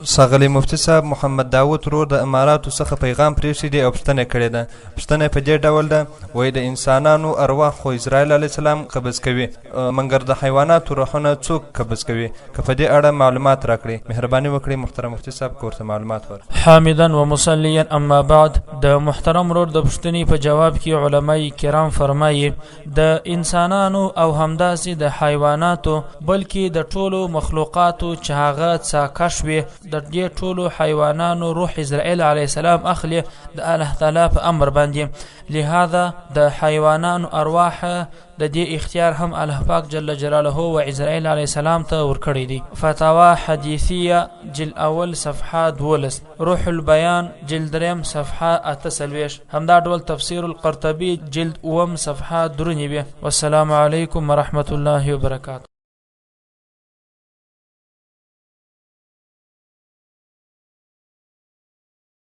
ښاغلی مفتي صاحب محمد داود ورور د اماراتو څخه پیغام پریښی دی او پوښتنه کړې ده. پوښتنه په دې ډول ده، وایي د انسانانو ارواح خو عزرایل علیه السلام قبض کوي، منګر د حیواناتو روحونه څوک قبض کوي؟ که په دې اړه معلومات راکړئ مهرباني وکړئ محترم مفتي صاحب که ورته معلومات ورکړئ. حامدا ومصلیا اما بعد د محترم ورور د پوښتنې په جواب کې علماء کرام فرمایي د انسانانو او همداسې د حیواناتو بلکې د ټولو مخلوقاتو چې هغه څاکښ وي د دې ټولو حیوانانو روح عزرائیل علیه السلام اخلي د الله تعالی په امر باندې. لهذا د حیوانانو ارواح د دې اختیار هم الله پاک جل جلاله و عزرائیل علیه السلام ته ورکړی دی. فتاوا حدیثیه جلد اول صفحه 12، روح البیان جلد دریم صفحه 48، همدا ډول تفسیر القرطبي جلد اووم صفحه 93. والسلام علیکم ورحمت الله وبرکاته.